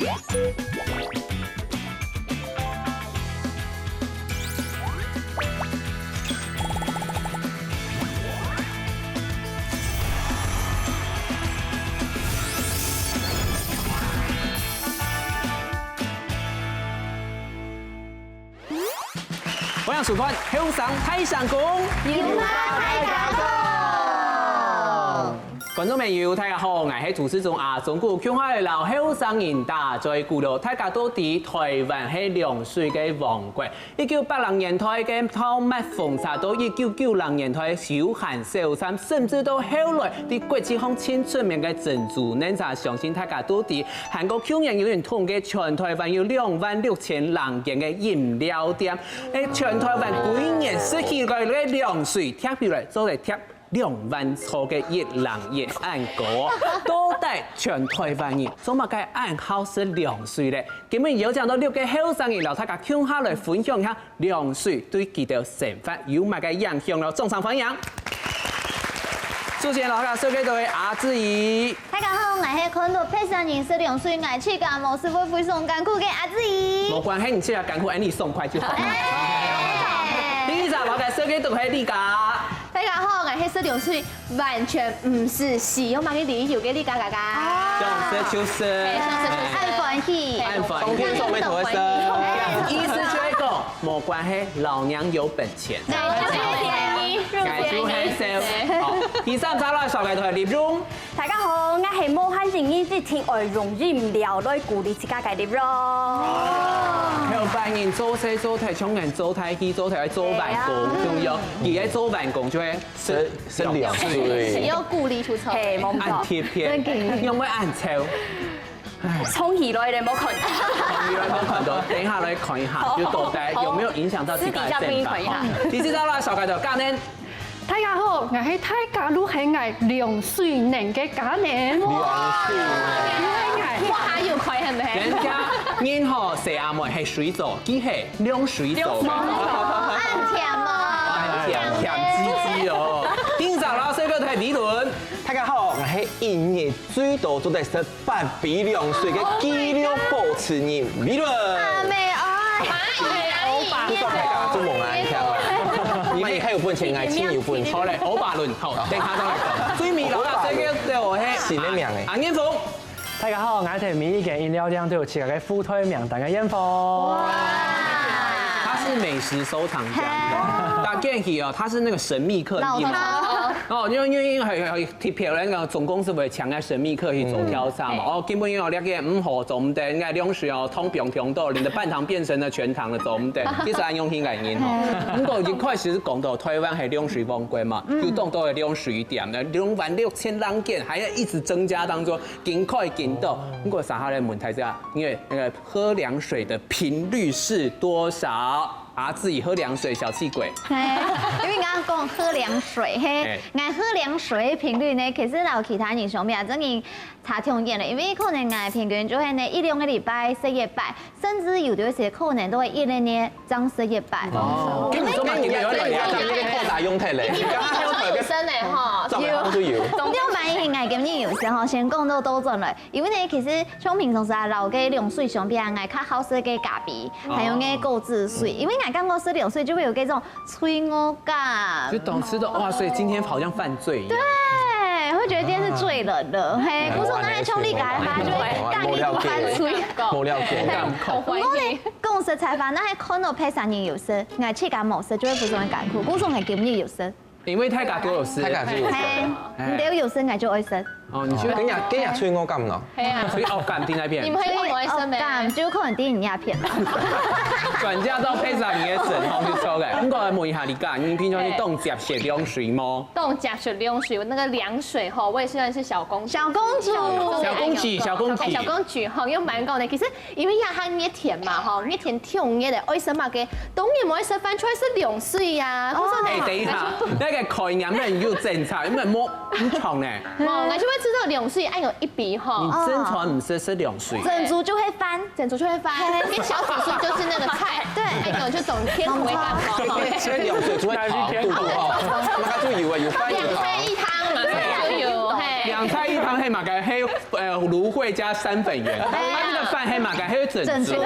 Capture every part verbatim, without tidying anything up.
歡迎收看《後生大聲公》，有話大家講。觀眾朋友，大家好，𠊎係主持人阿忠哥，今下來摎後生人打嘴鼓咯。大家都知台灣係涼水个王國，一九八零年代个泡沫紅茶，到一九九零年代休閒小站，甚至到後來在國際上盡出名个珍珠奶茶，相信大家都知。 還過舊年有人統計，全台灣有兩萬六千零間个飲料店，誒，全台灣每年食起來个涼水貼起來，做得貼兩萬座个一零一恁高。到底全台灣人做麼个恁好食涼水咧？今日邀請到六個後生人，摎大家共下來分享一下 涼水對佢兜生活有麼个影響咯？掌聲歡迎！首先，摎大家紹介到个阿志怡。大家好，𠊎係看到別儕人食涼水，𠊎自家無食會非常艱苦个阿志怡。無關係，你自家艱苦，恁樣爽快就好。哎。第二隻，摎大家紹介到个係麗佳。大家好，𠊎係食涼水 完全毋使使用麼个理由个麗佳佳佳。想食就食。係，想食就食。恁歡喜。恁歡喜。當天做咩同佢食？意思就係講，無關係，老娘有本錢。對，就係，就係。好，第三隻來紹介到个麗蓉。大家好，𠊎係無閒日日一定愛用飲料來鼓勵自家个麗蓉。後擺人做事做大，像人做大戲做大，做完工，對啊。重要。佢愛做完工就係 食，食涼水。係要顧慮出錯。係，無錯。恁特別，真个。仰會恁臭？衝起來了，無看。衝起來無看到，等一下來看一下，好。就到底有沒有影響到自家的健康。私底下分你看一下。好，第四隻啦，紹介到佳寧。大家好，𠊎係大家都喊𠊎涼水人个佳寧。涼水人。哇，還有快很美。人家人吼，細阿妹係水做，佢係 涼水做。涼水做。恁甜哦。恁甜，甜滋滋哦。第五隻摎大家紹介到个係美倫。大家好，𠊎係一日最多做得食八杯涼水个紀錄保持人，美倫。阿妹愛。你說大家做夢啊，你看啊。你們還有本錢，𠊎盡有本錢。好嘞，歐巴倫，好，等下再來講。最尾摎大家紹介到个係新个名誒。阿燕峰。 大家好，𠊎在每一間飲料店都有自家个後台名單个燕峰。哇！他是美食收藏家，大家可以哦，他是那個神秘客，老饕。哦，因為，因為，因為很，很特別，那個總公司會請那神秘客去做調查嘛。嗯。哦，今晡日哦，這個，嗯，好，做毋得，應該涼水哦，通平通到，你的半糖變成了全糖了，做毋得。其實恁樣應該贏吼。嗯。不過一開始係講到台灣係涼水王國嘛，嗯。有當多个涼水店，那兩萬六千零間，還要一直增加當中。 緊開緊多。毋過，接下來問題係，因為那個喝涼水的頻率是多少？啊，自己喝涼水小氣鬼。嘿，因為剛剛講喝涼水，嘿，嘿。𠊎喝涼水的頻率呢，其實摎其他人相比啊，真的差挺遠的。因為可能𠊎平均就係呢，一兩個禮拜食一擺，甚至有的時可能都會一兩日 正食一擺。哦，跟你說嘛，你們有兩樣，你們扣打用太累。你剛剛還有女生呢，哈。照理上就有。總之，蠻意外，今日有時候先講到倒轉來，因為呢，其實像平常時啊，摎个涼水相比啊，𠊎較好食个咖啡，還有个果汁水，因為𠊎感覺食涼水就會有這種罪惡感。就懂吃的，哇，所以今天好像犯罪一樣。對，會覺得今天是最冷的，嘿，故所那像你講个，就會當一股汗水。無了解。無了解。好懷疑。 講實在話，若係看到別儕人有食，𠊎自家無食就會非常个艱苦，故所𠊎今日有食。因為大家都有食。大家都有食。嘿，哎。你兜有食，𠊎就愛食。哦，你就跟人家，跟人家吹我幹嘛？係啊。所以哦，敢聽那邊。你們還有沒有食咩？哦，敢，就可能聽人家騙吧。轉嫁到配上你的神通去抽的。不過來問一下你家，你平常是當接受涼水嗎？當接受涼水，那個涼水吼，我也算是小公主。小公主。小公主，小公主。小公主吼，用蠻高的。其實 因為也還熱天嘛，吼，熱天挺熱的，愛食麼个？當然無愛食飯，就愛食涼水呀。哦。故所呢，哎，等一下，那個口音啊，那你就正常，因為莫，你唱呢。哦，那就會知道涼水，哎，有一杯吼。你正常毋係食涼水。珍珠就係飯。珍珠就係飯，嘿。跟小紫蘇就是那個菜。對。哎，我就懂天口味飯吼。這個吃涼水就會糖度吼，那個就有啊，有飯有糖。兩菜一湯嘛，就有，嘿。兩菜一湯係麼个？係，呃，蘆薈加山粉圓。啊，該个飯係麼个？係珍珠。珍珠。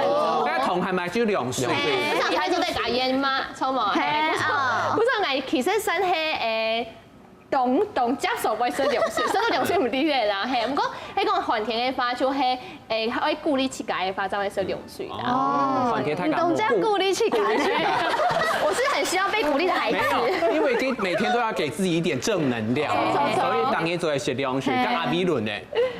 該湯係麼个？就涼水。哎，不想開就在打煙嗎？抽毛。嘿，哦。不是，哎，其實算係，哎，當，當接受會食涼水，食到涼水毋知咧啦，嘿。毋過，迄講寒天个話，就係，哎，會鼓勵自家个話，正會食涼水啦。哦，寒天太感冒。你懂這樣鼓勵自家？我是很需要被鼓勵的孩子。沒有，因為你每天都要給自己一點正能量，所以當然就會食涼水。跟阿比倫呢？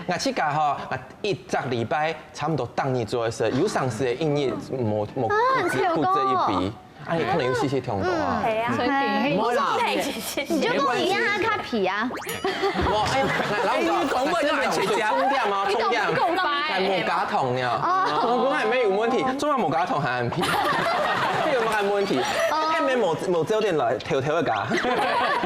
𠊎自家吼，啊，一隻禮拜差毋多逐日做一次，有成時會一日無，無，啊，顧這，顧這一筆，啊，你可能有時時痛到啊。係啊。所以你，你就講你讓他較皮啊。無，哎呀，然後哎，你講話就愛切掉。重點啊，重點。你講，你講吧。哎，無加糖呢。哦。我講還沒有問題，重點無加糖還很皮。這有沒有問題？哦。還沒無，無焦點來，偷偷个加。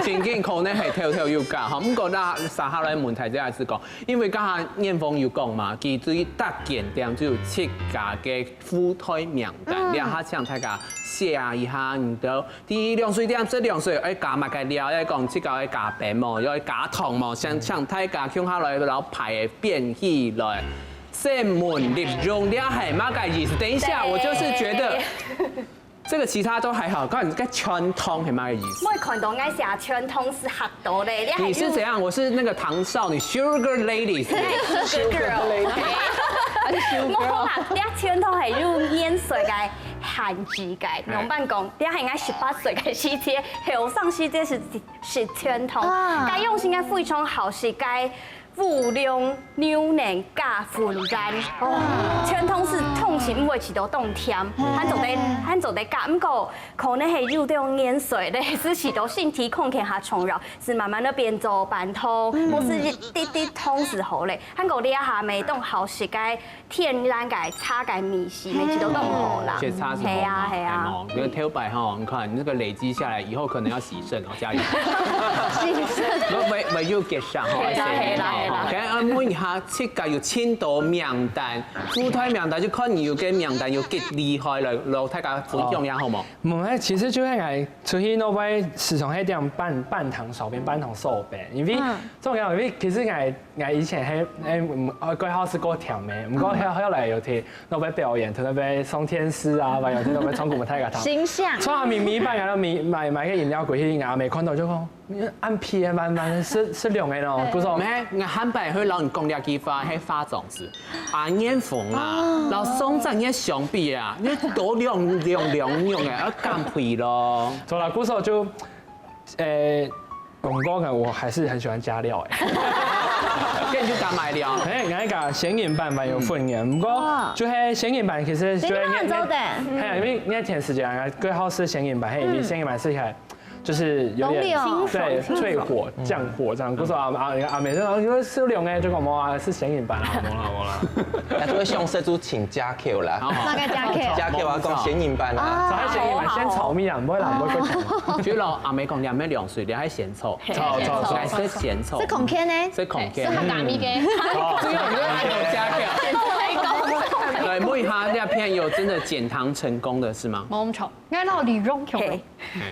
正經可能係偷偷有加吼，毋過該接下來問題就係講， 因為剛才燕峰有講嘛，佢對逐間店就有自家个付代名單，嗯。這下請大家寫一下，你兜在涼水店食涼水，愛加麼个料，愛講自家愛加冰無，愛加糖無，想請大家共下來摎牌仔編起來。先問立用，這係麼个意思？等一下，我就是覺得 這個其他都還好，剛才該全糖係麼个意思？我看到𠊎寫全糖係嚇到咧，你係你是怎樣？我是那個糖少女，sugar lady，是不是？Sugar girl。無啦，這全糖係有年歲个限制个，哎。仰般講，這係𠊎十八歲个時節，後生時節係，係全糖。啊。該用心个非常好，係該 五兩牛奶加粉乾，全糖係通常毋會試著當甜，還做得，還做得加。毋過可能係有兜年歲咧，係試著身體空間較重要，係慢慢仔變做半糖，無係一滴滴糖係好咧。還過這下乜當好食个天然个茶个味緒，乜試著當好啦。這茶係好嘛？係啊，係啊。係哦，你看頭擺吼，你看你這個累積下來，以後可能要洗腎哦，加油。洗腎。不，不，不，又結上吼，係啦，係啦，係啦。OK，啊，問一下，自家有盡多名單，付代名單，就看你有个名單有幾厲害了，摎大家分享一下好無？無，哎，其實就係𠊎出去外背時常係點半，半糖燒冰、半糖燒冰，因為，嗯。重要，因為其實𠊎，𠊎以前係，哎，嗯，呃，蓋好食過甜个，毋過後，後來有去 外背表演，在外背上電視啊，還有在外背唱歌，毋太敢唱。形象。唱啊，每，每一擺啊，每，買，買个飲料過去，𠊎阿姆看到就講：「你恁皮个，慢慢食，食涼个咯。」故所，無，𠊎下擺會摎你講這句話，係化妝師，阿燕峰啊，哦。摎上隻月相比啊，你多涼涼涼涼个，要減肥咯。好啦，故所就 呃，講講啊，我還是很喜歡加料欸。該你就加麼个料？哎，𠊎講鹹鹽粄還有粉圓，毋過就係鹹鹽粄其實就係你，你，係啊，因為你甜時節啊，蓋好食鹹鹽粄，係，因為鹹鹽粄食起來就是有點，對，清爽，脆火、降火這樣。故所啊，啊，阿姆就講：「你會食涼欸？」就講：「無啊，係鹹鹽粄啊，無啦，無啦。」該就會想食就請加料啦。大概加料。加料啊，講鹹鹽粄啊。啊。炒鹹鹽粄，先炒麵啊，毋會啦，毋會過炒。就摎阿姆講，你還無涼水，你還先 炒，炒，炒，炒。還係先炒。係空間呢？係空間。係客家味个。哦，這個你愛有加料。來，問一下，這片有真的減糖成功的是嗎？無錯，𠊎摎你用共樣，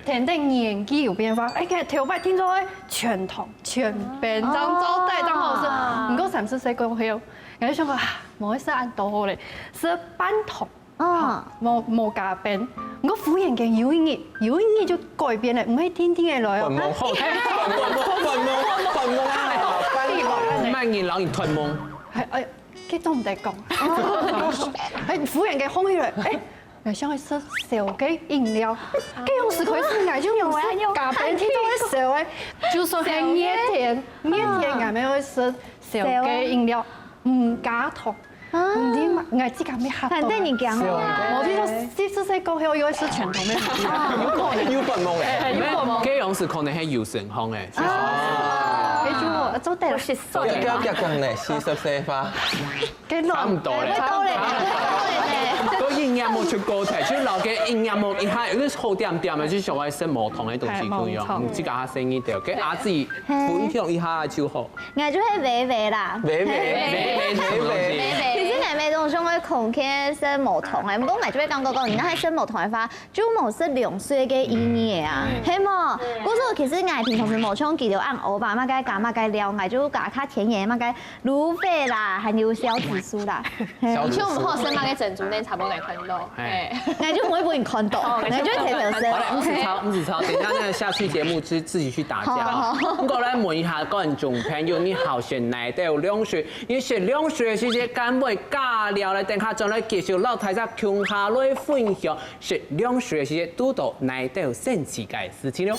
天天年紀有變化，哎，頭擺聽說全糖、全冰，當做得當好食。毋過三十歲過後，𠊎就想講啊，無愛食恁多好咧，食半糖。 哦。無，無加冰。毋過忽然間有一日，有一日就改變了，毋係定定个來哦。粉紅後，粉紅，粉紅，粉紅啊！慢慢人摎你吞夢。哎，哎，這種毋得講。哎，忽然間紅起來，哎，𠊎想愛食燒个飲料。該樣時開始，𠊎就毋使加冰，天天會燒个，就算係熱天，熱天𠊎也會食燒个飲料，毋加糖。 毋知嘛，𠊎自家乜嚇到。反正你講啊。無聽說四十歲過後又會食全糖个。有可能。有本夢欸。哎，有本夢。該樣時可能係有成功欸，其實。啊，哎，就做得了。四十歲。不要，不要講呢，四十歲吧。該老，差不多咧。差不多咧。都營養無出高菜，就老个營養無一下，有个好點點个，就想愛食無糖个東西，哎，可以哦。無錯。嗯，自家較細義點，該阿姊分享一下就好。 𠊎就係微微啦。微微，微微，微微。其實𠊎乜當想愛空間食無同个，毋過𠊎就會感覺講，你若係食無同个話，就無食涼水个意義个啊，係無？故所其實𠊎平常時無像佢兜恁烏白，麼个加麼个料，𠊎就加較天然个麼个蘆薅啦，還有小紫蘇啦。係啊。你就毋好食麼个珍珠奶茶，無人看到。哎。哎。𠊎就毋會分你看到，哦，𠊎就會偷偷食。好了，毋使吵，毋使吵，等一下那個下去節目自自己去打架啊。好，好，好。毋過來問一下觀眾朋友，你好選哪一道涼水？ 你食涼水个時節，敢會加料來？等下轉來繼續摎大家共下來分享食涼水个時節，堵到哪兜神奇个事情咯？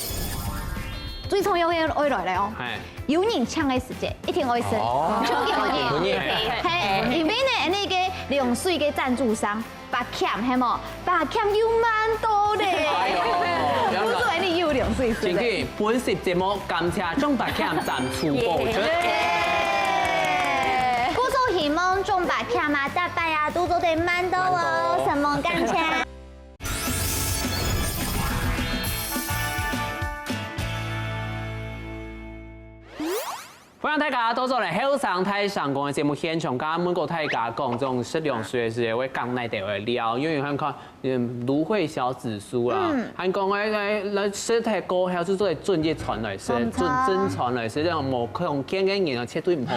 最重要个愛來了哦！哎，有人請个時節，一定愛食，哦，就一定愛食。係，因為呢，那個涼水个贊助商， 八強係無？八強有蠻多咧。哎喲，不錯，你有兩歲是不是？真个，本集節目感謝中八強贊助播出。耶！故所希望中八強啊，逐擺啊，都做得蠻多哦，承蒙感謝。 歡迎大家到做來後生大聲公个節目現場，剛剛問過大家講，這種食涼水个時節會講哪兜个料，因為有人看，嗯，蘆薅小紫蘇啦，還講來來來食忒過後，就做得準一餐來食，準準餐來食，這種無空間个人啊，絕對毋好。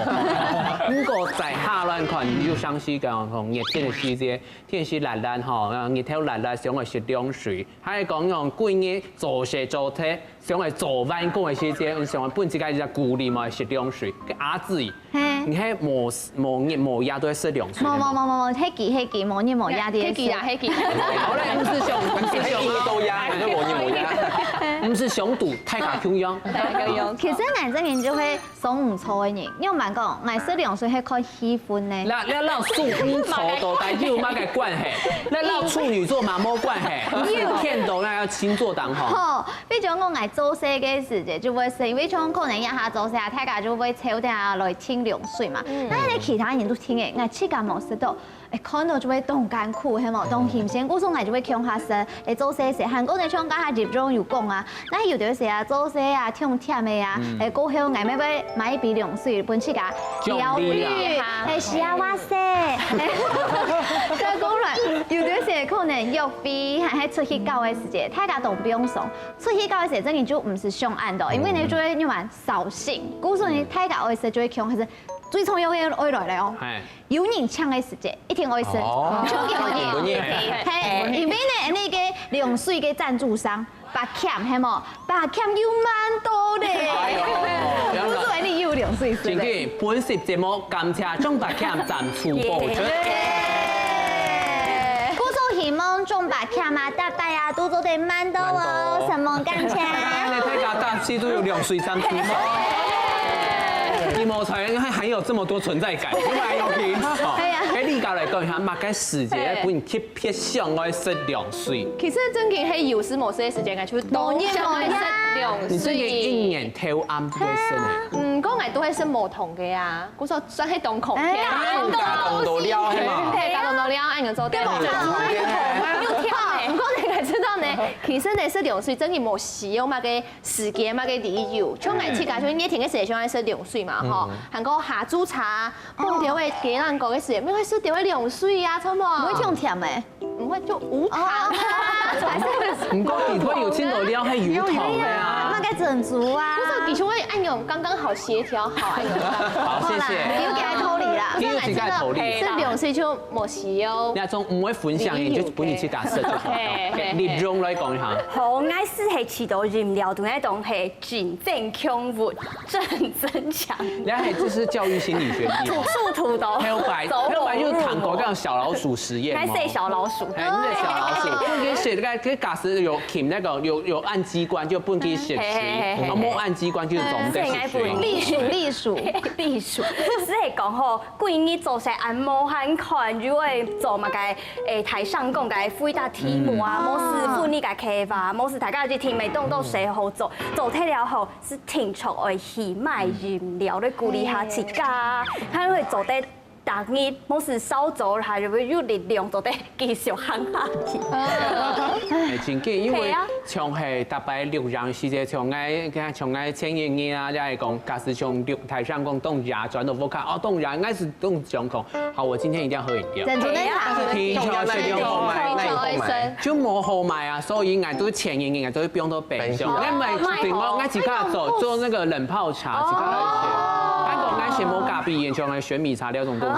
毋過再下來看，你就詳細講講熱天个時節，天時熱熱吼，日頭熱熱，想愛食涼水，還講用幾日做事做忒， 想愛做完工个時節，想愛分自家一隻鼓勵嘛，食涼水。該阿志，嘿。你係無無日無夜都在食涼水？無無無無無，係佢係佢，無日無夜的。係佢啦，係佢。好嘞，毋使想，毋使想啊。都呀，你都無日無夜。毋使想堵，大家共樣。大家共樣。其實𠊎這人就會想毋著个人，你有蠻講，𠊎食涼水係看氣氛呢。那那那想毋著到底有麼个關係？那那處女座嘛無關係，有。天都那要星座當好。好， 比如講，𠊎做事个時節就會係，因為像可能這下做事啊，大家就會湊等啊來斟涼水嘛。該呢其他人都斟个，𠊎自家無食到，哎，看到就會當艱苦，係無？當心酸，故所𠊎就會共下食，哎，做事時，還過呢像剛才入中有講啊，該有兜時啊，做事啊，忒悿个啊，哎，過後𠊎乜會買一杯涼水分自家療癒，哎，係啊，哇塞，再講來，有兜時可能約會，還係出去搞个時節，大家都毋用想。 出去搞个時節，真个就毋使想恁多，因為呢就會有蠻掃興。故所呢，大家愛食就會共下食，最重要个愛來了哦。係。有人請个時節，一定愛食，哦，就一定愛食。係，因為呢，那個涼水个贊助商，八強係無？八強有蠻多咧。哎喲，故所你有涼水食咧。真个，本集節目感謝中八強贊助播出。故所希望中八強啊，逐擺啊，都做得蠻多哦，承蒙感謝。那大家大家都有涼水贊助嗎？你們才還還有這麼多存在感，你們還有聽？好，哎呀，哎，你家來講一下，麼个時節，哎，分你特別想愛食涼水？其實真个係有事無事个時間，就都想愛食涼水。你真个一年頭暗都會食呢？嗯，講來都會食無同个啊。 故所算係當空虛。哎，加當多料係嘛？對，加當多料，恁樣做得。對，無錯。有跳欸。毋過你也知道呢，其實呢，食涼水真个無需要麼个時間、麼个理由。像𠊎自家，像熱天个時節，喜歡食涼水嘛，吼。還過下晝茶，傍條个雞卵糕个時節，乜會食條个涼水啊，著無？毋會忒甜欸。 毋會就無糖啊，還是毋過裡頭有盡多料，還有糖个啊。那個珍珠啊。不是，其實我也按鈕剛剛好協調好，按鈕剛剛好。好，謝謝。有給他偷理啦。你有自家偷理。這種東西就無需要。你那種毋會分享，你就分你自家食就好。嘿，嘿，嘿。你用來講一下。好，𠊎係係試著飲料，同那種係真正恐怖。 正增強。你看，這是教育心理學的。吐吐吐的。還有白，還有白就是糖果，跟小老鼠實驗哦。還是小老鼠。哎，那個小老鼠，就是那個，那個假設有請那個有有按機關就分佢食水，嘿嘿嘿嘿，然後無按機關就是總得食水。係，𠊎分你。避暑，避暑。避暑，係講吼，幾日做事恁無閒看，就會做麼个，誒，台上講个回答題目啊，無事分你个開發，無事大家就聽，每棟都誰好做，做忒了後， 係定著愛去買飲料來鼓勵下自家，還會做得逐日無事掃帚，還會有力量做得繼續行下去。哎，真緊，因為係啊像係逐擺錄影時節，像𠊎，像𠊎前一日啊，也係講，假使像錄台上講凍牙，轉到屋下，哦，凍牙，應該係凍傷口。好，我今天一定要喝飲料。珍珠奶茶。但是平常時用那一口買，那一口買。就無好買啊，所以應該都是前一日應該都是放到冰箱。冰箱那買冰我，那自家做做那個冷泡茶，自家來選。還講那些摩卡比研究來選米茶那種東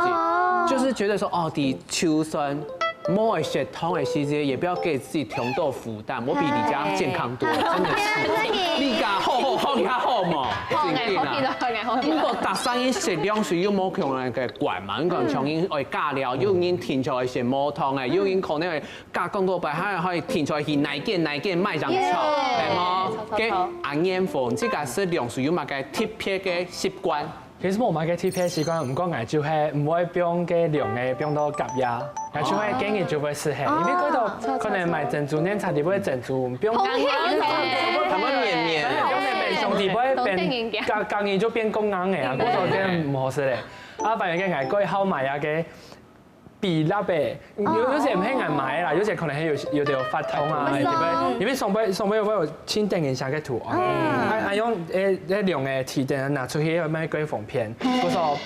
西，就是覺得說哦，你就算無愛食糖的時節，也不要給自己太多負擔，我比你家健康多了，真的是。你家好好好也好嘛，好，哎，好，好，好，好。不過大三一食涼水又無可能个管嘛，你講像因愛加料，又因停出來食無糖哎，又因可能會加更多白，還可以停出來去哪間哪間賣場炒，係無？臭臭臭。該阿年鳳，自家食涼水有麼个特別个習慣？其實無麼个特別習慣，毋過𠊎就係毋會放該涼个放到隔夜，𠊎就係今日就會食係，因為覺得可能買珍珠奶茶裡背珍珠，毋放。他們綿綿。放在冰箱裡背變，隔隔日就變過硬个啊，故所變毋好食咧。啊，反而个𠊎過好買啊个。 比例誒，有有時毋係𠊎買啦，有時可能係有有兜發痛啊，因為因為上背上背會有清點一下个圖案，啊啊用誒誒兩個提燈拿出去賣過方便，故所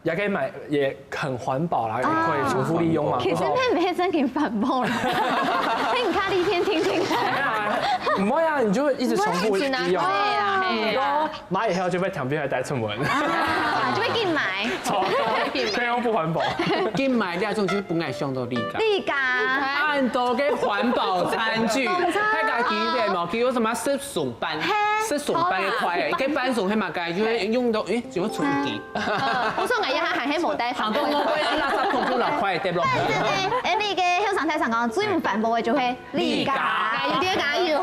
也可以買，也很環保啦，也可以重複利用嘛。其實那沒正經環保啦，那你看一天天天看。不會啊，你就一直重複利用。對啊，對啊。買以後就會強迫還帶出門。啊，就會緊買。可以用不環保。緊買這種就本來想到你家。你家。恁多个環保餐具，大家記得無？佢有什麼食送板，食送板个筷，該板送係麼个？就會用到，誒，怎麼充電？我說𠊎一下還係無帶飯。行到我个垃圾桶就拿筷跌落去。誒，你个後生太常講，最毋環保个就係你家。有點加油，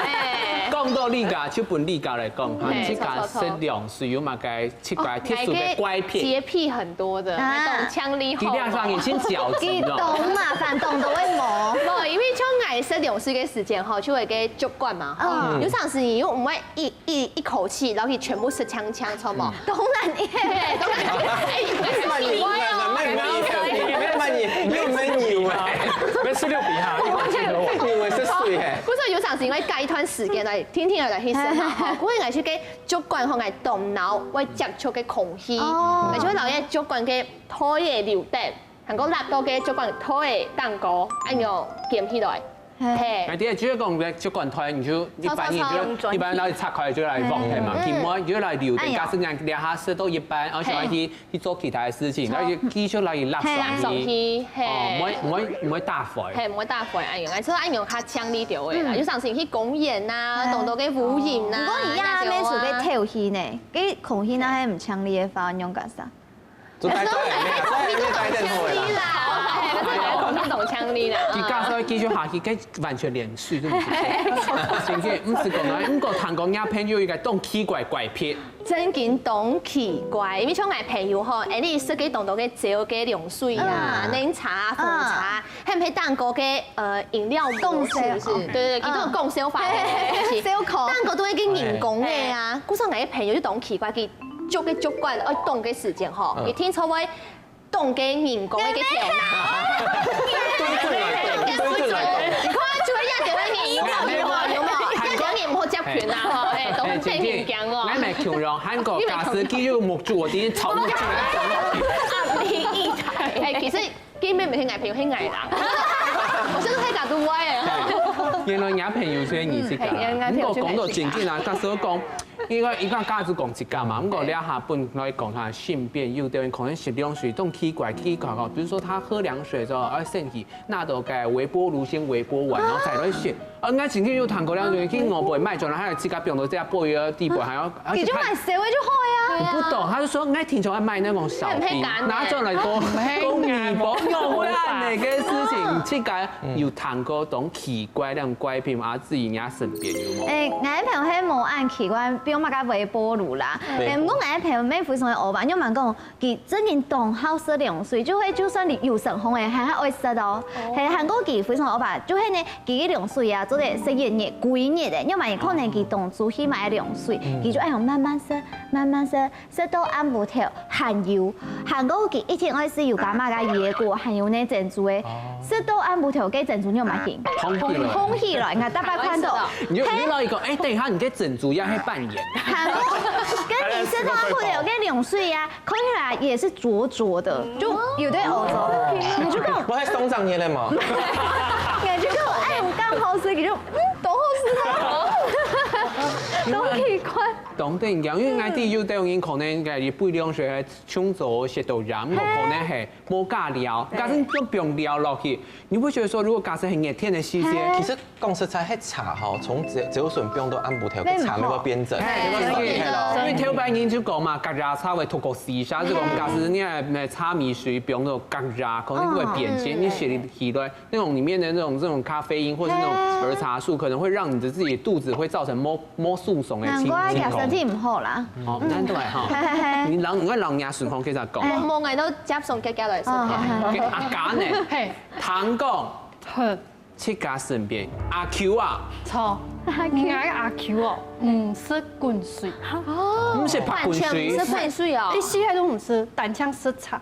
哎。講到你家，就分你家來講哈，嘿自家食涼水有麼个 奇怪，特殊个怪癖。潔癖很多的，啊那種強力佢這樣上眼睛角質佢哦。懂嘛，反懂都會摸。無，因為像𠊎食涼水个時間吼，就會个習慣嘛，吼，嗯有常時你又毋會一一一口氣，然後你全部食嗆嗆，知無？當然，因為對，當然，哎，你不是你歪哦，慢慢，又沒有哎，沒吃六比哈，一口氣喝完。你以為係水哎。不是有常時因為隔一段時間來，天天來去食嘛，吼，不過𠊎去个 吸管吼，𠊎動腦會接觸个空氣，哦𠊎就會留意吸管个頭个流動，還過落到个吸管頭个頂高，恁樣撿起來。嘿，哎，對，就是講，就管團，你就一般你操操操就一般，然後拆開就來放，嗯對嘛，嗯你摸你就來留的，哎呀假設你這下事都一般，然後想要去去做其他的事情，然後就繼續來拉嘿上去，上去，嘿，哦，毋會毋會毋會打翻。嘿，毋會打翻，哎呀，所以恁樣較清理掉个啦。嗯有常時去公園啊，當多个烏蠅啊，不過你呀，免準備透氣呢，給空氣那還毋清理个話，用幹啥？就帶出來，帶出來，帶出來啦。啦，空氣總清理啦。佢假設繼續下去，該完全連續，對不對？真正毋係講啊，毋過聽講，人家朋友一個當奇怪怪癖，真經當奇怪，因為像𠊎朋友吼，哎，你食个當多个酒个涼水啊、奶茶啊、紅茶啊，還有該當多个呃飲料膜，是不是？對對對，佢都有講笑話，燒烤。當多都會个人工个啊，故所𠊎个朋友就當奇怪，佢捉个捉慣，愛動个時間吼，一定就會動个人工个頭那。對對來講，對對來講。你看，就會壓到个人，有無？有無？壓到人毋好接近啊，吼，哎，都很正經哦。我買球了，韓國假設繼續目珠，我今天炒目珠。你一台，哎，其實根本毋係𠊎朋友，係𠊎啦。我就是太搞得歪了。原來人家朋友係你自家啦。嗯，人家朋友毋過講到正經啊，假使講，因為一個假使講自家嘛，毋過你下本來講下性別有的人可能食涼水當奇怪奇怪哦，比如說他喝涼水之後，而身體那都該微波爐先微波完，然後再來食。啊，𠊎今天有談過涼水，去外背買轉來，還有自家放到這杯个地步，還要，而且他你就買燒个就好呀。我不懂，他就說，哎，聽說要賣那種小冰，很配感欸拿轉來都，講你不用會按那個事情，自家有聽過當奇怪个怪病，啊，自家身邊有無？欸，𠊎个朋友係無恁奇怪，比如麼个微波爐啦。對。欸，毋過𠊎个朋友乜非常个烏白，仰般講，佢真經當好食涼水，就係就算你有生病个，還還愛食哦。係，還過佢非常烏白，就係呢，佢个涼水啊，做得食一日、幾日个，仰般佢可能佢當初去買涼水，佢就愛用慢慢食，慢慢食， 食到暗晡頭還有，還過佢一定愛食有加麼个椰果，還有呢珍珠个。食到暗晡頭个珍珠仰般形？膨起來。膨起來，你看大家看到。你就你老一个，欸，等一下，你个珍珠也係半圓。還過，跟你食到暗晡頭个涼水啊，看起來也是濁濁的，就有點歐洲。你就講，我還送上你了嘛？感覺就哎，我剛好吃，你就嗯，多好吃啊，都奇怪。 當得人驚，因為𠊎知有兜人可能个佢背涼水係沖走食到飲，可能係無加料，假使就放料落去，你會覺得說，如果假使係熱天个時節，其實講實在，係茶吼，從朝朝晨放到暗晡頭，个茶就會變質，係咯，因為頭擺人就講嘛，隔夜茶會透過時差，就講假使你个茶米水放到隔夜，可能會變質，你食起來 那種裡面的那種這種咖啡因或是那種兒茶素，可能會讓你的自己肚子會造成某某受傷的情難怪佢身體毋好啦。哦，難怪哈。你老你老人家情況可以再講。無無，𠊎都接送姐姐來食。哦，好好。阿家呢？嘿，聽講，哼，自家身邊阿Q啊，錯，𠊎阿Q哦，毋食滾水。毋食白滾水，毋食滾水哦。一世界都毋食，單淨食茶。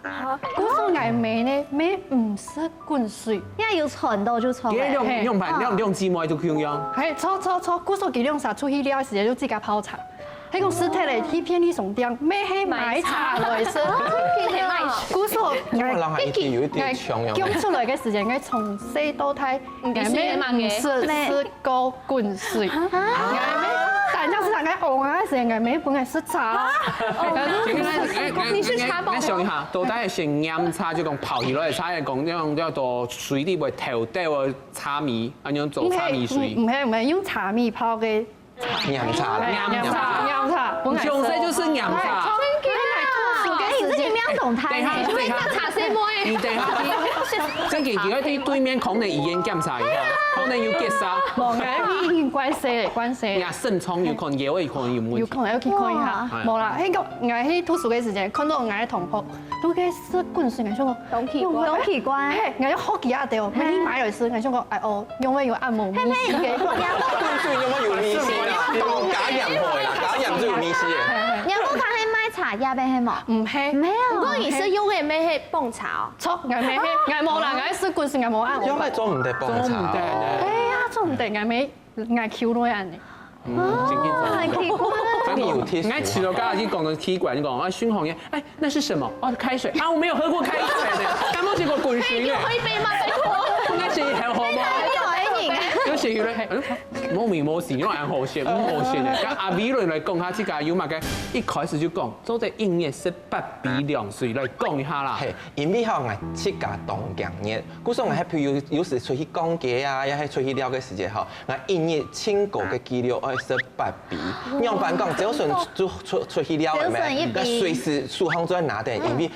故所𠊎姆呢，姆毋食 滾水。也有傳到就傳。你兩兩伴兩兩姊妹都共樣。係，著著著，故所佢兩儕出去尞个時節就自家泡茶。係講食忒咧，去便利商店，乜係買茶來食。便利商店。故所，我人還一定有一點窮樣。講出來个時節，𠊎從細到大，毋知係麼个。毋識食過滾水。𠊎乜，但係係𠊎戇个時節，𠊎乜本來食茶。你是茶包嗎？你想一下，到底係飲茶，就講泡起來个茶，講那種叫做 水裡會透掉个茶米，恁樣做茶米水。毋係，毋係，毋係，用茶米泡个。飲茶，飲茶。飲茶，本來係。從細就係飲茶。哎，你這個沒有懂他呢。等一下，等一下。你等一下，正經，佢對對面可能醫院檢查一下，可能有結石。無，𠊎已經關西了，關西了。你啊，腎臟有可能，也有可能有問題。有可能要去看一下。哇。無啦，那個，𠊎去讀書个時間，看到𠊎个同學，都在食滾水，𠊎想講，當奇怪。當奇怪。嘿，𠊎就好奇啊，對哦，嘿。買來食，𠊎想講，哎哦，因為有按摩，係，係，有按摩。滾水有無有味緒啦？有加鹽好个啦，加鹽就有味緒个。你有看係賣茶葉个係無？毋係。毋係哦。毋過你係用个咩係傍茶哦？著，𠊎毋係，𠊎無啦，𠊎食滾水，𠊎無按摩。用个做毋得傍茶哦。做毋得呢。哎呀，做毋得，𠊎毋係。 𠊎Q落恁呢。嗯，真緊張。很奇怪。真的有貼士。𠊎試著剛才講个奇怪，你講啊，巡行員，哎，那是什麼？哦，開水啊，我沒有喝過開水呢，感覺是滾水呢。哎，你喝一杯嘛，拜託。應該是很好嗎？有欸，你看。有寫有人，嗯，莫名莫喜，因為很好笑，很好笑呢。跟阿美倫來講，他這個有麼个，一開始就講，做得一日食八杯涼水來講一下啦。嘿，因為吼，𠊎自家當驚熱，故所𠊎還譬如有時出去逛街啊，也係出去尞个時節吼， 𠊎一日盡高个紀錄愛食八杯。仰般講，朝晨就出出去尞个咩？朝晨一杯。該隨時手項就愛拿等，因為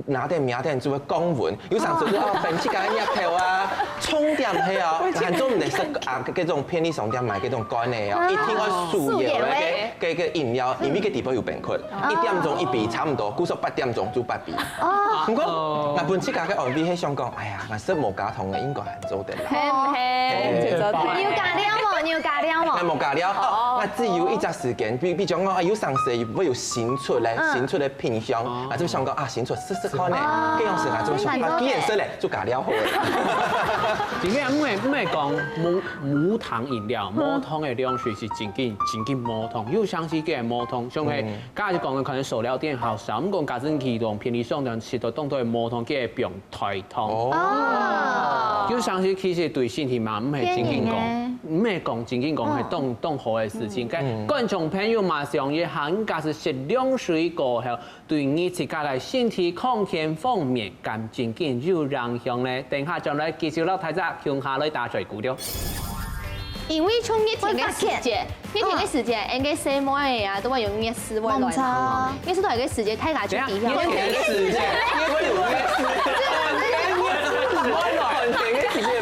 拿等、摸等就會降溫。有成時就愛分自家个額頭啊，重點係哦，還做毋得食啊，該種便利商店買該種罐个哦，一定愛手搖个該該飲料，因為該底背有冰塊，一點鐘一杯差毋多，故所八點鐘就八杯。哦。毋過，𠊎分自家个安慰係想講，哎呀，𠊎食無加糖个，應該還做得啦。係毋係？係，做得。你有加料無？你有加料無？𠊎無加料，哦，𠊎只有一隻時間，比比如講，哦，有成時會有新出个，新出个品項，啊，就想講啊，新出試試看呢，該樣時啊，就想啊，既然食咧，就加料好了。今日毋係毋係講無無糖飲料，無糖个涼水係真緊真緊無糖，有成時个無糖，像係剛才講个可能手搖店好少，毋過假使去到便利商店食到當多个無糖个冰 代糖。哦。有成時其實對身體嘛，毋係真緊講，毋係講真緊講係當當好个事情。該觀眾朋友嘛，想一下，你假使食涼水過後，對你自家个身體康健方面，敢真緊有影響呢？等下轉來繼續摎大家共下來打嘴鼓了。因為從以前个時節， 以前个時節，𠊎个細妹仔啊，都會有月事會來嘛。月事來个時節，大家就知曉。月事，月事，月事，月事，月事，月事，月事，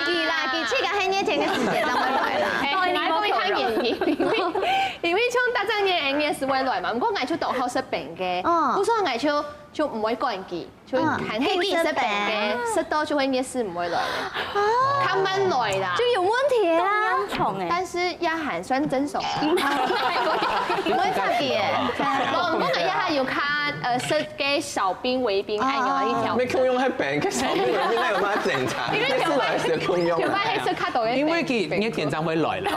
佢啦，佢自家係熱天个時節正會來啦。哎，來講一下原因，因為因為像大正熱，熱時會來嘛，毋過𠊎就當好食冰个，哦。故所𠊎就就毋會管佢，就嗯，還係佢食冰个，食到就會熱時毋會來了，較慢來啦。就有問題啊。重欸。但是也還算正常。毋會差別。無，毋過𠊎也還有看，呃，食个少冰、微冰，哎，有一條。沒共樣，還冰个少冰、微冰，那有麼个精差？因為有時係共樣。有時係食較多个冰。因為佢熱天正會來啦，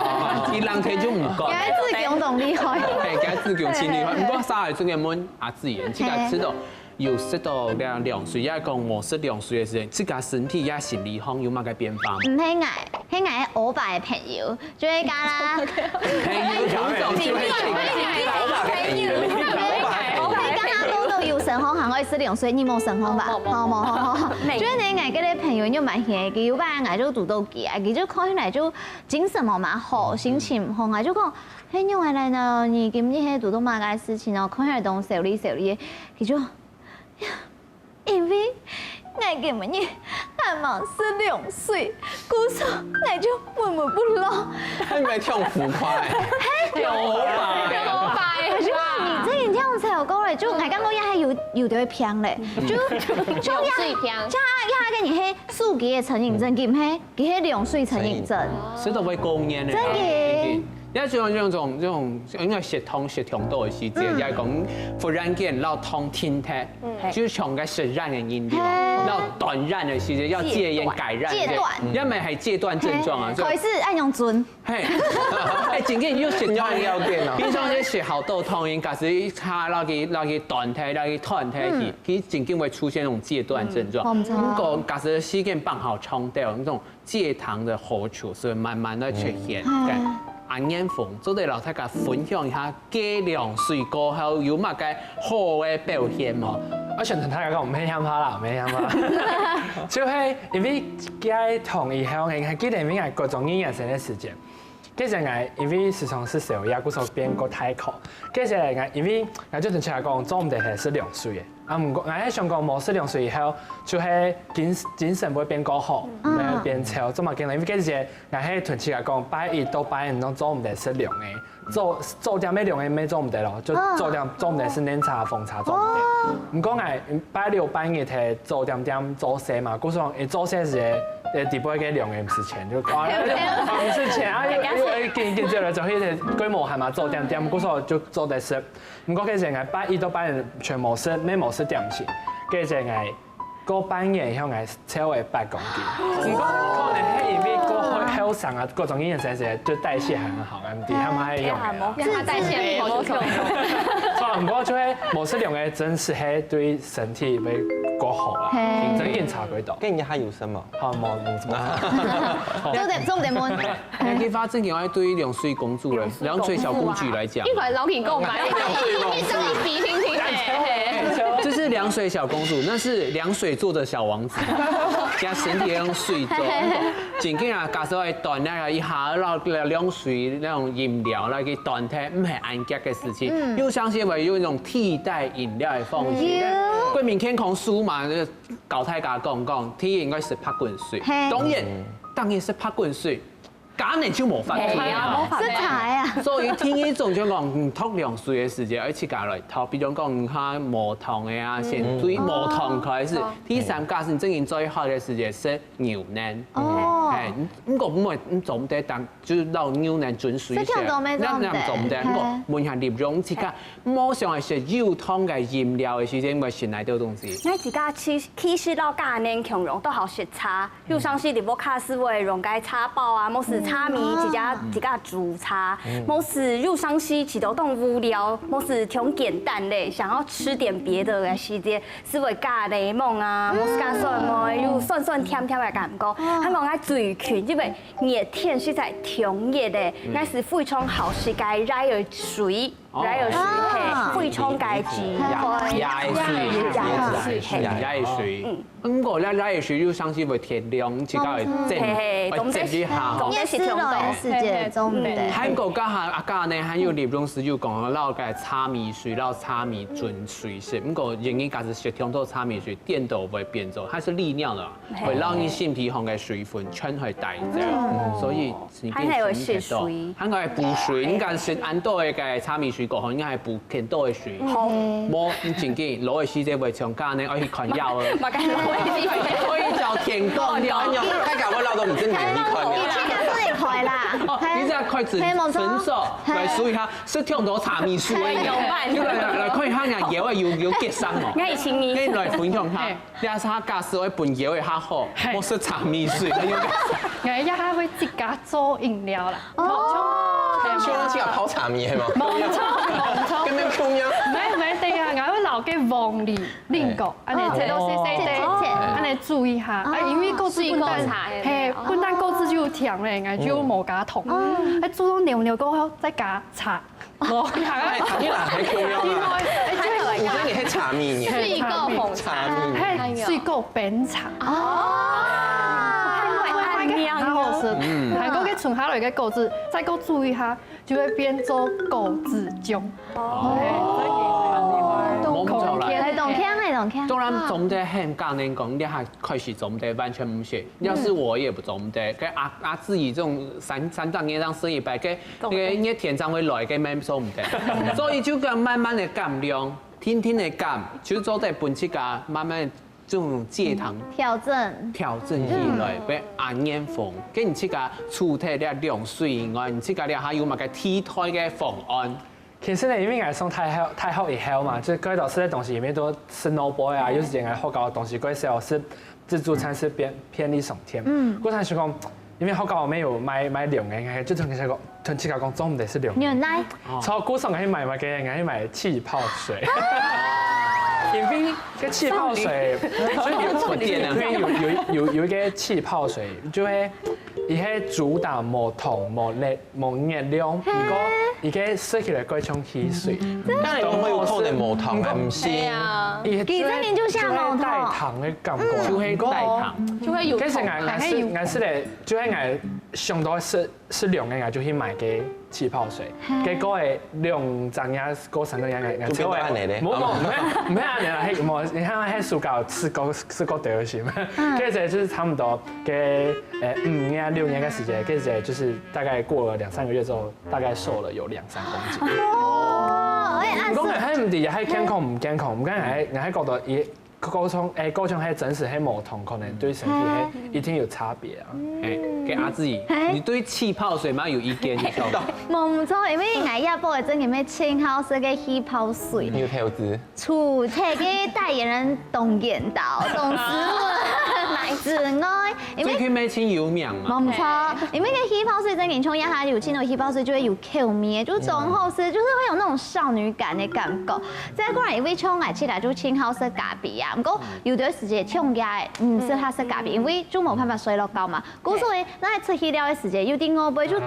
佢冷天就毋管。原來志強當厲害。嘿，佢志強真厲害。毋過稍微做个問阿志遠，自家知道。 有食到這涼水，也講無食涼水个時節，自家身體也心理上有麼个變化無？毋係𠊎，係𠊎个歐巴个朋友，就係講啦。朋友有種就係朋友，歐巴个朋友。我會講啊，都都有身項還愛食涼水，你無身項吧？無，無，無。好，無，好，好，好。就係呢，𠊎个朋友又蠻熱，佢有擺𠊎就堵到佢啊，佢就看起來就精神無蠻好，心情毋好啊，就講，嘿，仰會來呢？你今日係堵到麼个事情哦？看起來當愁慮愁慮个，佢就 因為𠊎今晡日還吂食涼水，故所𠊎就悶悶不樂。你毋係忒浮誇欸？嘿，有吧？有吧？可是你這人這樣才有夠咧，就𠊎感覺也還有有點偏咧，就就也涼水偏。像也个人係手機个成癮症，佢毋係，佢係涼水成癮症。食到會過癮个。真的。 也就像這種這種，因為血糖血糖多的時節，嗯。也講忽然間老糖停忒，嗯。就像个食菸个人對吧？嘿。老斷菸的時節，要戒菸戒菸，戒斷。也毋係戒斷症狀啊，嘿，就開始愛用針。嘿，哎，真个有血糖，用藥店哦。平常就食好多糖，假使一下落去落去斷忒，落去斷忒去，嗯。其實真个會出現那種戒斷症狀。嗯，無錯。不過假使時間放好長點，那種 戒糖的好處，所以慢慢的出現。嗯。對，阿年峰做得摎大家分享一下，戒涼水過後有麼个好个表現無？𠊎想同大家講，毋係喊下啦，毋係喊下。就係因為戒糖以後，𠊎還記得𠊎國中二年生个時節，該時𠊎因為時常食宵夜，故所變過大箍。該時𠊎因為𠊎就同自家講，做毋得係食涼水个。 啊，毋過𠊎係想講無食涼水以後，就係精精神會變過好，嗯。會變超，做麼个呢？因為該時節𠊎係同自家講，拜一到拜五攏做毋得食涼个，早早點个涼个乜做毋得咯，就早點做毋得食奶茶、紅茶做毋得。哦。毋過𠊎拜六、拜日係早點點做事嘛，故所講，誒，做事時，誒，底背个涼个毋使錢，就啊，毋使錢啊，又又緊緊接來做，迄個規模還嘛早點點，故所就做得食。 毋過該時𠊎拜一到拜五全無食，乜無食點心。該時𠊎過半年以後𠊎瘦了八公斤。毋過可能係因為過後後生啊，各種營養師就代謝還很好，M D他們還用的啦。讓它代謝很好就可以了。所以毋過就係無食涼个，真實係對身體會過好啊，嘿。真正差幾多。跟人家還有什麼？好，無無什麼。重點重點問題。哎，你發正經愛對涼水公主了，涼水小公主來講。一會老品购买，一直一直比听听的，嘿。这是凉水小公主，那是凉水做的小王子，加身体用水做。真紧啊，假设愛断那个一下，然后涼水那种饮料来给断掉，毋系恁急个事情。嗯。又相信会有一种替代饮料的方式。有。国民健康书嘛，就教大家讲讲，第一应该食白滾水。嘿。当然，当然食白滾水。 假呢就無法度。係啊，無法度。食茶啊。所以第一種就講，嗯，脫涼水个時節，愛自家來脫。比如講，你看無糖个啊，先對無糖開始。嗯。第三個係正經最好个時節係牛奶。哦。哎，毋過毋會，嗯，做毋得當，就是落牛奶準水些。係，做毋得，做毋得。那，那做毋得。嘿。毋過問下你用自家，無想愛食有糖个飲料个時節，會選哪兜東西？𠊎自家其，其實落假呢，共樣都好食茶。 有當時你屋下係會用个茶包啊，無係茶米，嗯。自家，自家煮茶，嗯。無係有當時試著當無聊，無係當簡單咧，想要吃點別的个時節，係會加檸檬啊，嗯。無係加蒜末，有酸酸甜甜个感覺。哦。還講𠊎最近，因為熱天實在當熱个，嗯。𠊎係非常好食个椰仔水。 哦。椰仔水，啊。嘿，非常解渴。椰，椰仔水，椰仔水，嘿。椰仔水。嗯。毋過，椰，椰仔水又相信會天涼，自家會浸，嗯。嘿，嘿，會浸一下吼。冬天食，冬天食，冬天食，嘿，嘿，冬天。還過，剛才阿嘉呢，還有李老師有講到个茶米水，然後茶米準水係。毋過，因為假使食太多茶米水，顛倒會變做，它是利尿的嘛，嘿。會讓你身體項个水分全會帶走。嗯。所以， 還係會食水。還係會補水，應該食恁多个茶米水過後，應該係補更多个水。好。無，你正經，老个時節會像該呢，愛去看藥哦。嘛，該老个時節。可以找天光了。哎呀，大家我老都毋知你去看藥。以前就是你開啦。哦，你這樣開診，嘿，無錯。診所來數一下，係忒多茶米水个。哎，怎麼辦？就來，來，來看一下，你腰有，有結傷哦。應該以前你。你來分享下。嘿。 這下假使愛分腰个較好，嘿。莫食茶米水，那有。𠊎這下會自家做飲料啦。哦。像，像自家泡茶米係無？無錯，無錯。跟恁樣共樣。毋係，毋係，等下，𠊎會摎該黃梨、蘋果，哦。恁樣切到細細塊，哦。切，切。恁樣煮一下。哦。啊，因為果子本身，水果茶的。嘿，哦。本身果子就有甜咧，𠊎就無加糖。哦。啊，煮到軟軟過後，再加茶。 無，哎，茶米啦，還可以啊。哎，這個有這個係茶米呢。水果紅茶。茶米。嘿，水果冰茶。哦。還會恁樣哦。好好食。嗯。還過該存下來个果子，再過煮一下，就會變做果子醬。哦。嘿，所以，哦，冬天。來，冬天，來，冬天。當然，哦。總得很感恩講，你還開始總得完全毋食。要是我也不總得，該阿，阿志怡這種三，三十年當生一擺，該 該个熱天正會來个，乜做毋得。所以就講慢慢个減量，天天个減，就做得分自家慢慢這種戒糖調整。調整起來，嗯。會恁樣風。跟你自家除忒了涼水以外，你自家了還有麼个替代个方案？其實呢，因為𠊎上大學，大學以後嘛，就該老師个東西裡面都是 novel 啊，有時間𠊎學校个東西，該時候係自助餐係便，便利商店。嗯。故所想講，因為學校沒有賣，賣涼个，就同佢講，同自家講，做毋得食涼个。原來。哦。所以故所𠊎去買麼个，𠊎去買氣泡水。因為該氣泡水，所以有，有，有，有，有一個氣泡水，就係，佢係主打無糖、無熱、無熱量，毋過佢个食起來蓋像汽水。當然會有可能無糖，毋過毋係。對啊。佢真的就像無糖。就係代糖个感覺。就係代糖。就會有糖。其實𠊎，𠊎係，𠊎係咧，就係𠊎想到食，食涼个，𠊎就去買个氣泡水。嘿。結果誒，兩隻月，過三個月，𠊎，𠊎就變到恁樣咧。無，無，毋係，毋係恁樣啦，嘿，無，你看，嘿，暑假有試過，試過第二期嘛。嗯。其實就是差不多个，呃，五年、六年个時間，其實就是大概過了兩三個月之後，大概瘦了有兩三公斤。哦，哎，啊，毋過𠊎還毋知，還健康毋健康，毋過𠊎還，𠊎還覺得也 高中，誒，高中還真實係無糖，可能對身體還一定有差別啊。誒，該阿志，你對氣泡水嘛有意見，你曉得？無錯，因為𠊎這擺正經係盡好食个氣泡水。你有投資？除忒个代言人董研導，董思文。買之外，因為最近乜盡有名嘛。無錯，因為該氣泡水真經像這下有盡多氣泡水就會有口味，就當好食，就是會有那種少女感的感覺。再過來，因為像𠊎自家就盡好食咖啡啊，毋過有段時間像這，嗯，適合食咖啡，因為就無辦法睡落覺嘛。故所以，該出去尞个時間，有滴外背就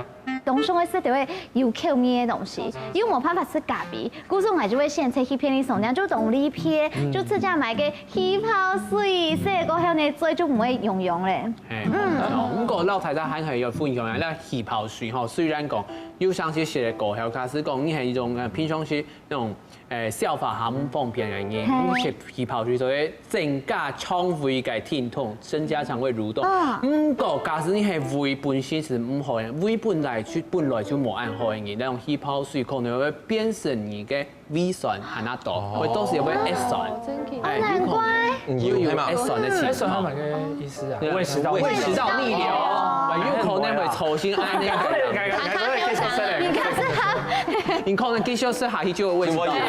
當想愛食到會有口味个東西，又無辦法食咖啡，故所𠊎就會選擇去便利商店，就當利便，就自家買个氣泡水，食過後呢，嘴就毋會癢癢咧。嘿，嗯，毋過老太太還係有分享啊，該氣泡水吼，雖然講有常時食个過後，假使講你係一種呃平常時那種呃消化下毋方便个人，你食氣泡水就會增加腸胃个疼痛，增加腸胃蠕動。毋過假使你係胃本身係毋好个，胃本來就本來就無恁好个人，該種氣泡水可能會變成你个 胃酸還較多，會到時會噎酸。哦，真的。哎，有可能會有噎酸个情況。噎酸係麼个意思啊？對啊，胃食道逆流。胃食道逆流，哎，有可能會造成恁樣个。你看是他，你可能繼續食下去就有胃食道逆流。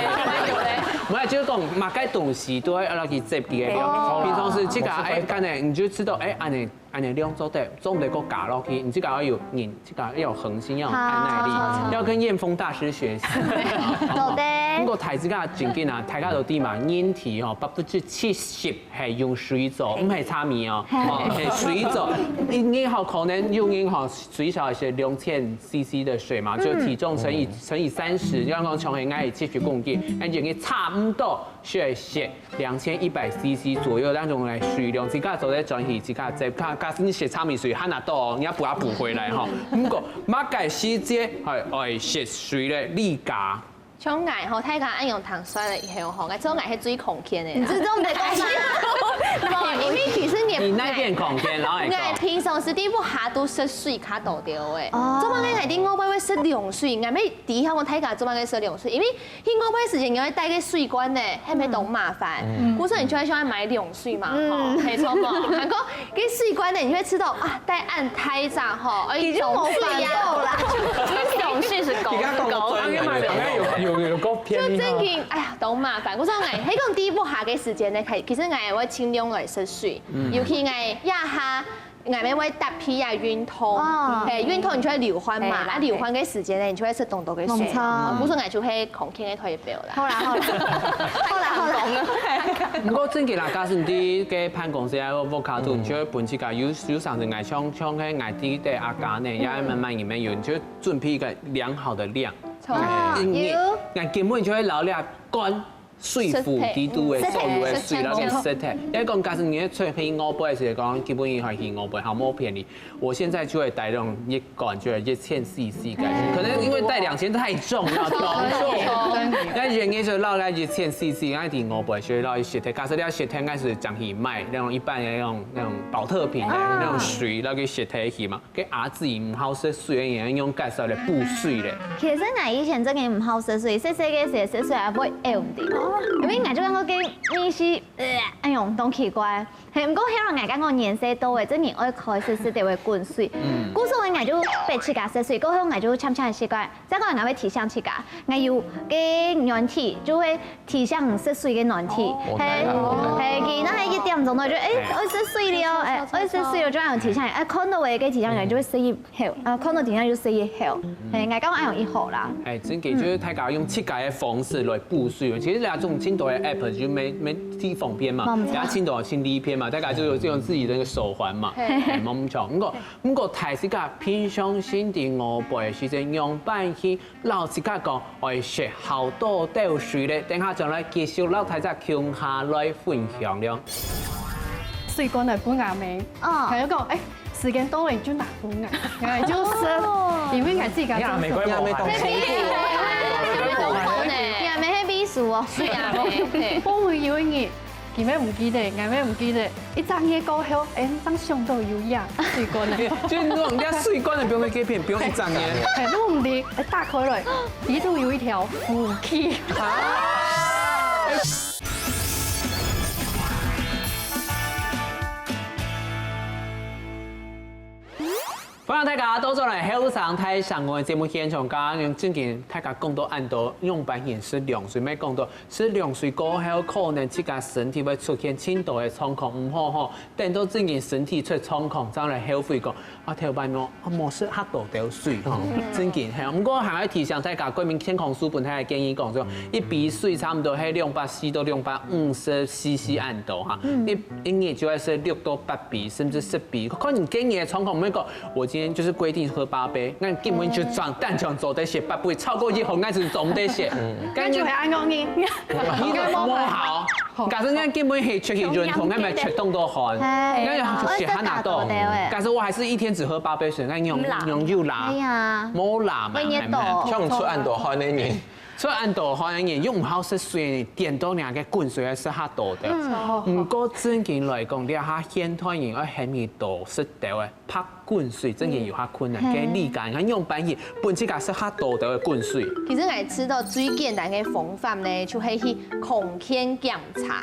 無啦，就係講麼个東西都愛落去接佢个量。哦。平常時自家，哎，可能你就知道，哎，恁樣 恁樣量做得，做毋得過加落去，你自家愛有人，自家愛有恆心，愛有耐力，要跟燕峰大師學習。做得。毋過大自家正經啊，大家都知嘛，人體吼，百分之七十係用水做，毋係茶米哦，哦，係水做。你，你好可能有人吼，最少係兩千C C的水嘛，就體重乘以，乘以三十，就像講像係𠊎七十公斤，恁樣佢差毋多 係食兩千一百C C左右當中个水量，自家做得轉去，自家再看，假使你食茶米水還較多哦，你要補啊補回來哈。毋過，麼个時節，哎，愛食水咧，你講。像𠊎吼，大家恁樣聽煞了以後吼，𠊎做𠊎係最康健个啦。你這種的東西，無，因為其實你，你那邊康健，然後你講。𠊎平常時在屋下都食水較多兜誒。哦。做麼个𠊎在外背會食涼水？𠊎乜知曉講大家做麼个食涼水，因為 去外背時節，你愛帶个水罐呢，係毋係當麻煩？嗯。故所你就會想要買涼水嘛，嗯。吼，沒錯嘛。然後該水罐呢，你會知道啊，帶恁大隻吼，哎，已經無煩惱啦。涼水係高，係高。有，有，有夠便利哈。就正經，哎呀，當麻煩。故所𠊎，係講在屋下个時間呢，其，其實𠊎會盡量來食水，嗯。尤其𠊎這下 𠊎乜會搭配啊運動，哦。嘿，運動你就會流汗嘛，嘿，啊流汗个時間呢，你就會食當多个水，沒錯。哦，故所𠊎就係康健个代表啦。好啦，好啦，好啦，好啦。毋過正經啦，假使你在該辦公室啊，或屋下肚，嗯。你就會分自家有，有常時𠊎像，像該𠊎弟弟阿家呢，也慢慢裡面有，你就準備一個良好的量。哦，嗯，有。𠊎根本就會留了罐 水壺底肚个所有个水，然後食忒。因為講，假使你出去外背个時候，講基本上還去外背，好無便利。我現在就會帶那種一罐，就係一千C C个，可能因為帶兩千太重了，當重。那人家就落來一千C C，那在外背就落去食忒。假使你要食忒，應該係講去買那種一般的那種，那種保特瓶的那種水，然後去食忒去嘛。 該阿姊毋好食水个人，用介紹來補水咧。其實𠊎以前真个毋好食水，細細个時食水也會噭毋得，因為𠊎就感覺該味緒，呃，哎喲，當奇怪。嘿，毋過後來𠊎感覺年歲到了，真个愛開始食得會滾水。嗯。故所𠊎就逼自家食水，過後𠊎就漸漸習慣。再過來𠊎會提醒自家，𠊎有該軟體，就會 提醒你食水个軟體，哦，係，哦。係，佢那係一點鐘到就，哎，哎。愛食水了，哎，愛食水了，就恁樣提醒你，哎，看到个該提醒你就會食一口，啊，看到提醒就食一口，嗯。係，𠊎感覺恁樣一好啦。哎，真个，就是大家用自家个方式來補水，其實這種盡多个app就無，無幾方便嘛，嗯。也盡多盡利便嘛，大家就有這種自己的那個手環嘛，係。哎，無錯。毋過，毋過大自家平常心在外背，時間用半天， 摎自家講，愛食好多兜水咧，等下轉來繼續摎大家共下來分享了。水罐來分阿妹，哦。還有講，哎，時間到了你就拿分𠊎，𠊎就食，哦。因為𠊎自家就食。你阿妹怪無閒。你阿妹係秘書哦。對啊，對。後尾有一日， 佢乜毋記得，𠊎乜毋記得。一隻月過後，哎，正想到有影，水罐呢。就那種人家水罐的不用那個片，不用一隻月。哎，弄的，哎，打開來，裡頭有一條福氣。啊！大家都轉來後生大聲公个節目現場，剛剛正經大家講到恁多，樣般形食涼水，乜講到食涼水過後，可能自家身體會出現盡多个狀況毋好吼。等到正經身體出狀況，正來後悔講，啊，頭擺無，啊，無食較多兜水吼，正經係。毋過還愛提醒大家，國民健康署本來个建議講，就一杯水差毋多係兩百四到兩百五十 C C 恁多哈，一一日就愛食六到八杯，甚至十杯，看你个人个狀況，毋好講 我今天就是規定喝八杯，𠊎根本就專單淨做得食八杯，超過以後𠊎就做毋得食。該就係恁樣呢。你都無效。假使𠊎根本係出去運動，𠊎乜出當多汗，𠊎又食較多。假使我還是一天只喝八杯水，𠊎用用又拉，哎呀，無拉嘛，會熱到。像出恁多汗个人，出恁多汗个人，又毋好食水，點到兩个滾水還食較多个。毋過正經來講，這下現代人愛很多食掉个，白 滾水正經有較困難，該理解，你看樣般形，分自家食較多个滾水。其實𠊎知道最簡單个方法呢，就係去空間檢查。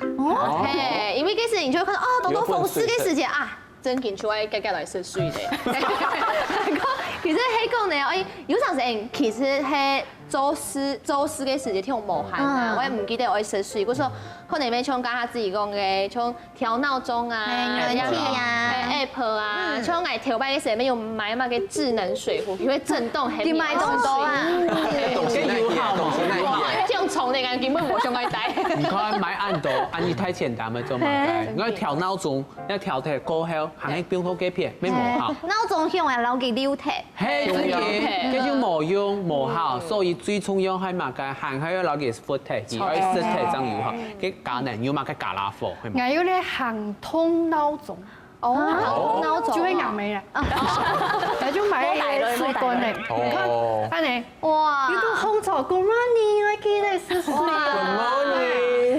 嘿，因為該時你就會看到哦，當多風濕个時節啊，正經就愛遽遽來食水咧。其實係講呢，哎，有常時其實係做事做事个時節挺無閒啊，我也毋記得愛食水，故所可能愛像剛剛自己講个，像 調鬧鐘啊，哎，暖氣啊。哎，app 啊，像𠊎頭擺个時候有買麼个智能水壺，佢會震動，很你買當多啊？東西那一些，東西那一些。這種蟲的感覺根本無想愛戴。你看買恁多，恁樣太簡單了，做麼个？你要調鬧鐘，要調忒過後，還係放到該片，沒無好。鬧鐘響啊，然後給溜忒。嘿，真的，這就無用無好，所以最重要還麼个，還係要留給 foot 體，而且 set 體正有效，該加能有嘛个加拉火，係嘛？還有咧行動鬧鐘，哦，鬧鐘就會咬眉啦，然後就買一個水罐咧，你看，哦，看呢，哇有，個紅茶，Good morning，我記得係水。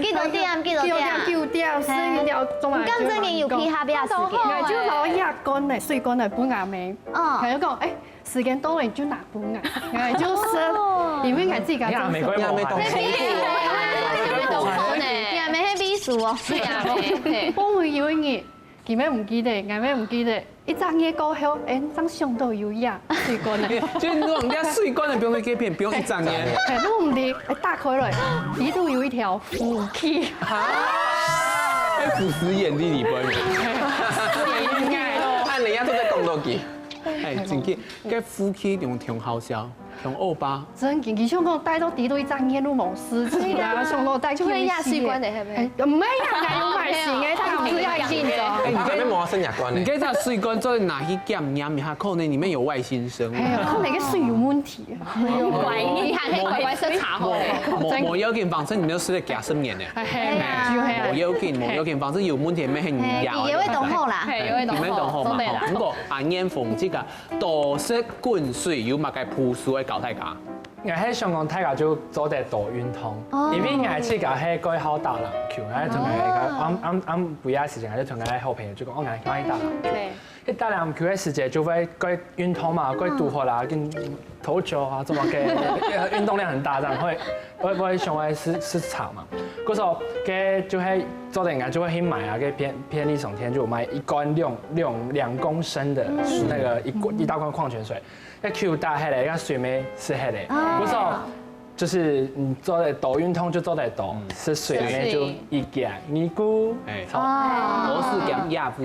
幾多點？幾多點？九點，九點，十一點鐘啊，你敢真的有去下邊時間？哎，就拿一罐咧，水罐咧，分阿妹，嗯，然後講，哎，時間到了你就拿分啊，然後就食，因為𠊎自家你阿妹過無閒。你阿妹係秘書哦。對啊，嘿。我有一日，佢乜毋記得，𠊎乜毋記得，一隻月過後，哎，正想到有呀，水罐咧。就你講人家水罐的不用去給騙，不用一張煙。哎，弄毋得，哎，打開來，裡肚有一條夫妻。哎，不食眼的你不会。看人家都在講到幾。哎，真个，該夫妻用挺好笑，挺歐巴。真个，佢想講戴到底都一隻月都無事情啊，想講戴就會壓水罐的，係不係？哎，毋係啊，還有買新的，他不是要進的。哎，你這邊無生日罐呢？你該隻水罐做拿去檢驗一下，可能裡面有外星生物。哎呀，可能个水有問題。乖，你還可以乖乖食茶好嘞。無無要緊，反正你們都食了幾十年呢。哎，就係無要緊，無要緊，反正有問題，乜係你哎，咬。也會懂後啦。嘿，有一種你們懂好嘛？對啦好，。不過恁樣講，這個多食滾水有麼个步數愛教大家？𠊎係想講大家就做得多運動，哦因為𠊎自家係蓋好打籃球，𠊎同𠊎个暗暗暗晡夜時間，𠊎就同𠊎好朋友就講，哦，𠊎愛去打籃球。對。去打籃球个時節就會蓋運動嘛，蓋堵好啦，跟投球啊，怎麼个運動量很大，這樣會會會想愛食食茶嘛。故所該就會做得人家就會去買啊，該便便利商店就買一罐兩兩兩公升的那個一罐一大罐礦泉水。 該球打下來，該水乜食下來。啊不是哦，就是你做得多運動就做得多，食水呢就一點二股。哎，好，哦我是講亞夫。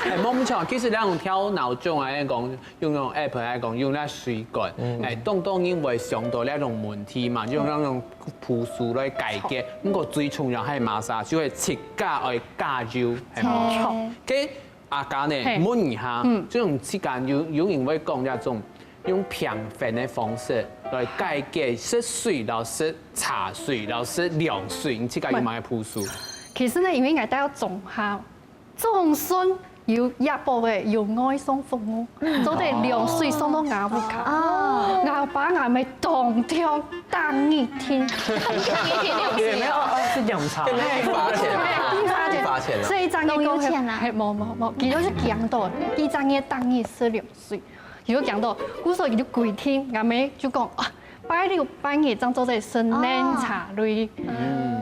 哎，無毋著，其實咱用調鬧鐘來講，用用app來講，用該水管，哎，當當因為想到這種問題嘛，用那種步數來解決。不過最重要還係麼个，就係自家愛加油，係嘛？嘿該 阿嘉呢，嘿問一下，嗯這種時間有有人會講這種用平衡的方式來解決食水、老食茶水、老食涼水，你自家有麼个步數？其實呢，因為𠊎戴到中下，總算有一波个有外送服務，做得涼水送到𠊎屋下。哦，𠊎爸𠊎姆當天打一天，沒有，哦，是檢查。罰錢啊，罰錢啊。所以正月都有錢啊嘿，無無無，佢就係講到，佢正月打一食涼水，佢就講到，故所佢就規定，𠊎姆就講啊，拜六、拜日正做得食奶茶類，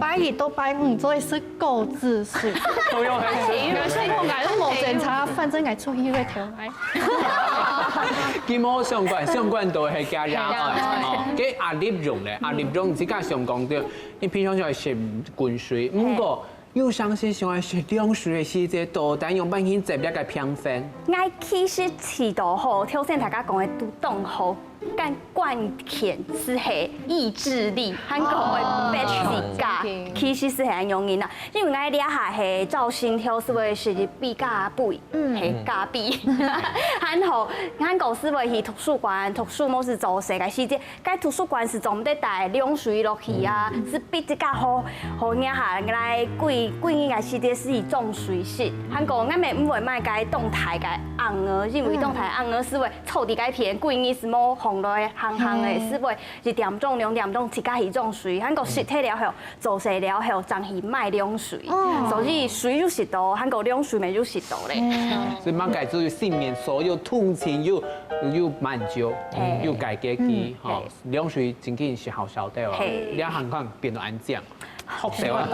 拜一到拜五做得食果子水。都有很有時候我感覺無檢查，反正𠊎出去會偷來。佢無相關，相關都係加加愛哦。該壓力用咧，壓力用自家想講對，你平常就愛食滾水，毋過有常時想愛食涼水个時節，到底用半斤節這个平衡。 𠊎其實試著吼，頭先大家講个都當好，但關鍵就係意志力，還講會逼自家，其實就係恁樣人啊。因為𠊎這下係朝晨頭就會食一杯咖啡，係咖啡，然後，然後就會去圖書館，讀書無就做事个時節， 該圖書館就做毋得帶涼水落去啊，就逼自家好，好這下來幾幾日个時節就去裝水食。還過𠊎乜毋會買該當大个甕仔，因為當大甕仔就會坐在該片，幾日就無放落去烘烘个，就會一點鐘、兩點鐘自家去裝水。還過食忒了後，做事了後，正去買涼水。所以水有食著，還過涼水乜有食著咧。所以麼个就係避免所有通勤又又慢就又改革機哈。 涼水真經係好少得哦，你還看變到恁靚，好笑啊！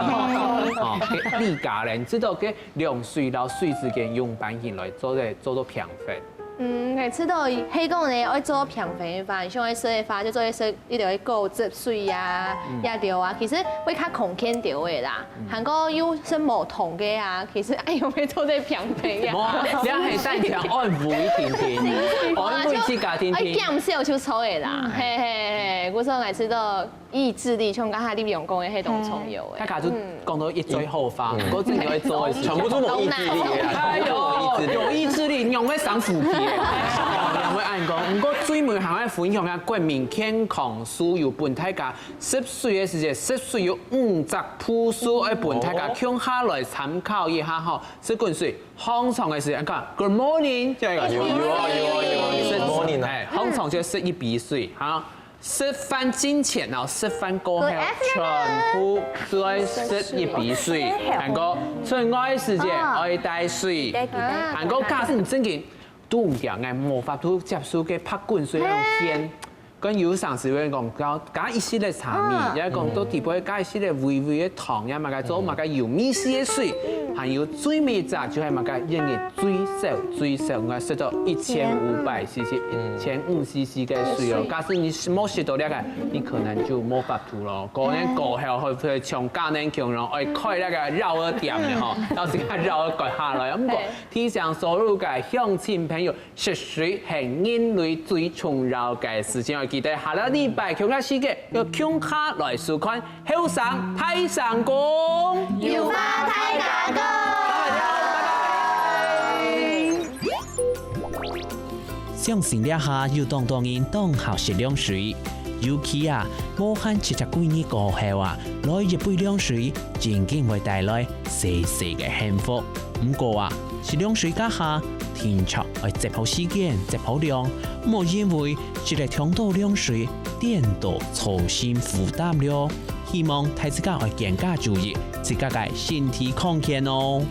哦，你家人知道个涼水摎水之間用半斤來做个做到平衡。嗯，係，知道係講呢，愛做平衡个話，像愛食个話，就做愛食一條个果汁水啊，也條啊，其實會較康健條个啦。還過又食無糖个啊，其實哎喲，會做得平衡呀。無，你係單純安慰定定，安慰自家定定。減少就錯个啦，嘿嘿嘿，故所愛知道 意志力，像剛才你兩講个，係當重要个。大家都講到一嘴好話，毋過真正愛做个事情，全部都無意志力个啦，哎全部都無意志力。喲，有意志力，仰會生福氣个？仰會恁講？毋過最尾還愛分享下國民健康書，有分大家食水个時節，食水有五隻步數，愛分大家共下來參考一下吼。食滾水，䟘床个時間，看，Good morning，有有有有有，Good morning啊！哎，䟘床就食一杯水哈。 食飯進前哦，食飯過後，全部都愛食一杯水。還過出外時節愛帶水。還過假使你真經肚枵个，無法度接受个白滾水个鹹，跟有常時會講，加加一息个茶米，也講到底背加一息个微微个糖，也麼个做麼个有味緒个水，還有最尾一隻就係麼个人个最少最少，應該食到一千五百 C C，一千五C C个水哦。假使你無食到這个，你可能就無法度咯。過年過後會會像家庭共樣，愛開那個藥仔店个吼，到時間藥仔割下來。毋過提醒所有个鄉親朋友，食水係人類最重要个事情，愛記得下個禮拜共樣時間要共下來收看。 後生大聲公，有話大家講。相信這下有當多人當好食涼水，尤其啊，無閒直接幾日過後啊，來一杯涼水，真經會帶來細細个幸福。毋過啊，食涼水該下，定著愛節好時間、節好量，莫因為食了忒多涼水，顛倒造成負擔了。 希望大自家愛更加注意自家个身體康健哦。